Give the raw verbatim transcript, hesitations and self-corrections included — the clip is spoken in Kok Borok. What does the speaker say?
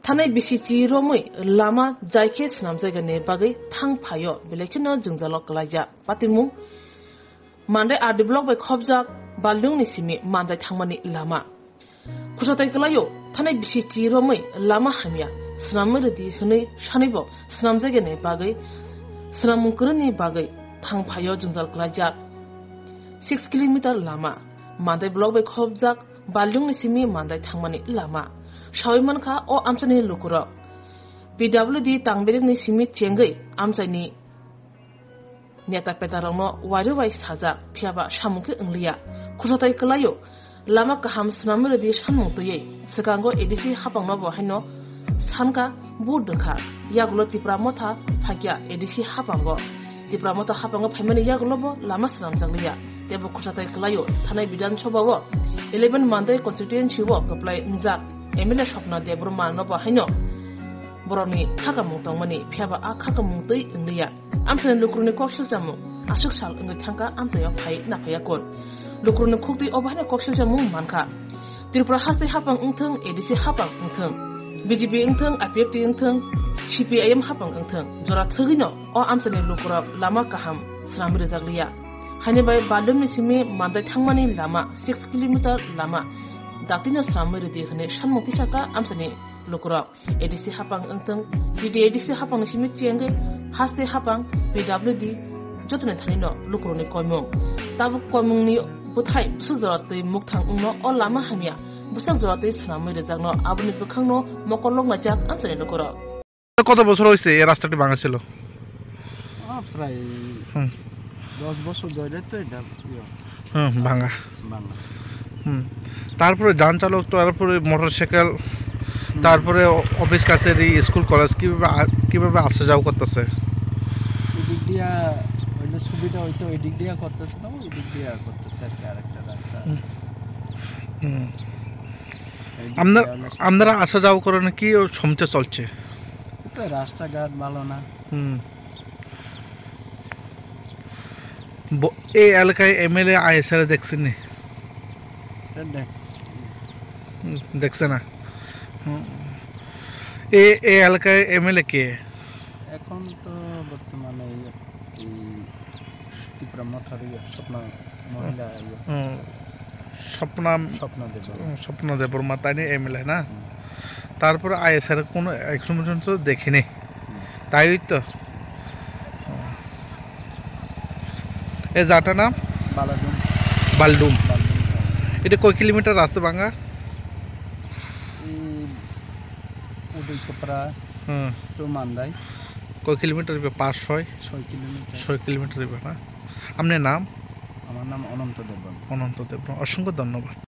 Thanai bisi chi romwi lama jai khe swnamjakgani bagwi thang phaio belai kheno jwngjalo kwlaijak. Patimung Mandai R D block bai khopjak Balungni simi Mandai thangmani lama. Khursatai kwlaio, thanai bisi chi romwi lama hamya, swnamwi rwdi hwnwi sanwibo swnamjakgani bagwi swnamung kwrwini bagwi thang phaio jwngjal kwlaijak. Six kilometer lama, Mandai block bai khopjak Balungni simi Mandai thangmani lama. Sawi mankha o amchaini lukurok P W D tangberikni simi chengwi amchaini neta petarokno wairwi bai sajak, phiyaba samung khe wngliya. Khursatai kwlaio, lama kaham swnamwi rwdi sanmung twiwi swkango A D C hapangno bo haino sankha, vote rwkha. Yagulo Tipra Motha phaikya A D C hapango. Tipra Motha hapango phaimani yagulo bo lama swnamjakliya. Teibo khursatai kwlaio, thanai Bidhan Sabha o eleven Mandai constituency o kwplai wngjak M L A Swapna Debbarma no bo haino borokni khakamung tongmani, phiyaba a khakamung twi wngliya. Amchaini lukurokni kok silchamung aswk sal wngwi thangkha, amchaio phai naphaiya kun. Lukurokni khuktwi o bahaino kok silchamung mankha. Tripura haste hapang wngthung, A D C hapang wngthung, B J P wngthung, I P F T wngthung, C P I M hapang wngthung, jora thwgwino o amchaini lukurok lama kaham swnamwi rwjakliya. Haini bai Balungni simi Mandai thangmani lama six kilometer lama daktino swnamwi rwdi hwnwi sanmung tisakha amchaini lukurok. A D C hapang wngthung, T D A D C hapangni simi chengwi haste hapang P W D jotoni thanino lukurokni koimung. Tabuk koimungni bwthai bwswk jora twi mukthang wngno o lama hamya bwswk jora twi swnamwi rwjakno aboni bwkhangno mokol loknajak amchaini lukurok. কত বছর হয়েছে এই রাস্তাটি ভাঙা ছিল? আহ, প্রায় হুম। দশ বছর ধরে তো এটা ইয়ে হুম, ভাঙা। ভাঙা। হুম। তারপরে যান চালক, তারপরে মোটরসাইকেল, হুম। তারপরে অ-, অফিস কাছারি, স্কুল, কলেজ কিভাবে আ-, কিভাবে আসা যাওয়া করতেছে? এদিক দিয়া হইলে সুবিধা হইতো, এদিক দিয়া করতেছে না, ওই দিক দিয়া করতেছে আর কি, আরেকটা রাস্তা আছে। হুম। হুম। এই দিক আপনার-, দিয়া হলে আপনারা আসা যাওয়া করেন, কি সমস্যা চলছে? তো রাস্তাঘাট ভালো না। হুম। ব-, এই এলাকায় এমএলএ আইএসআর দেখছেন নি? এটা দেখছি। হুম, দেখছে না। হুম। এ, এই এলাকায় এমএলএ কে? এখন তো বর্তমানে এই, এই ত্রিপুরা মথার ইয়ে, স্বপ্ন মহিলা ইয়ে। হুম। স্বপ্না, স্বপ্ন দেব। হুম, স্বপ্ন দেববর্মা, তাই না এমএলএ না? হুম। তারপরে আইএসআর কোনো এখন পর্যন্ত দেখিনি। হুম। তাই তো? এই জায়গাটার নাম? বালাডুম। বালডুম। বালডুম। এটা কয় কিলোমিটার রাস্তা ভাঙা? এই উদয়কোপড়া হুম। টু মান্দাই। কয় কিলোমিটার হইবে? পাঁচ, ছয়? ছয় কিলোমিটার। ছয় কিলোমিটার হইবে না? আপনার নাম? আমার নাম অনন্ত দেববর্মা। অনন্ত দেববর্মা। অসংখ্য ধন্যবাদ।